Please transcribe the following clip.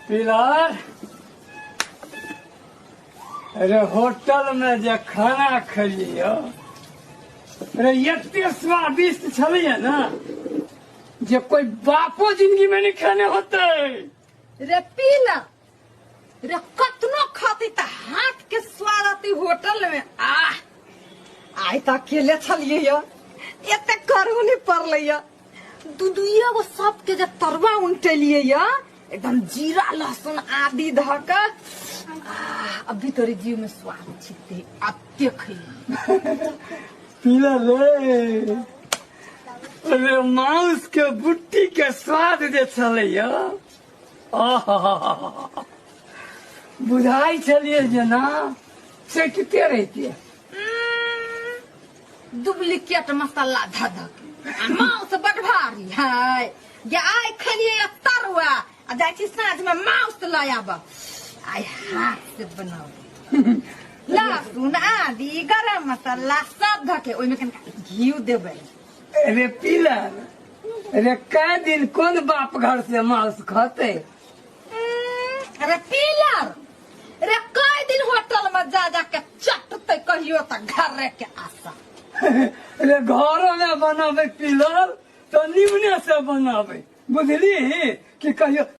Pillar अरे hotel में जे खाना खेलिए अरे एते स्वादिष्ट छलैया ना जे कोई बापो जिंदगी में नहीं खेने होते। रे पीला रे कतनो खाती त हाथ के स्वाद आती होटल में। आह आइ त अकेले छलिए य, एते करू नहीं पड़ले य। दू दुइये गो सबके जे तरुआ उनटेलिए य, एकदम जीरा लहसुन आदि धऽ के, आह, अभी तोरे जीव में स्वाद छिते अते खइली। पीला ले अरे मांस के बुट्टी के स्वाद जे छलैया, आहा, बुझाइ छलियै जेना चटिते रहितियै। डुप्लीकेट मसाला धऽ धऽ के आ मांस बड भारी है जे आइ खेलियै या तरुआ आ जाइ छी साँझ में मांस लऽ आब, आइ हाथ से बनाउ, लहसुन आदि गरम मसाला सब धऽ के, ओहिमे कनिका घी देबै। अरे पीला अरे कै दिन कोन बाप घर से मांस खते? अरे पीलर रे कै दिन होटल में जा जा के चटते, कहियो तऽ घरे के आशा। अरे घर में बनाबे पीलर तो निमने से बनाबे, बुझली कि कहियो।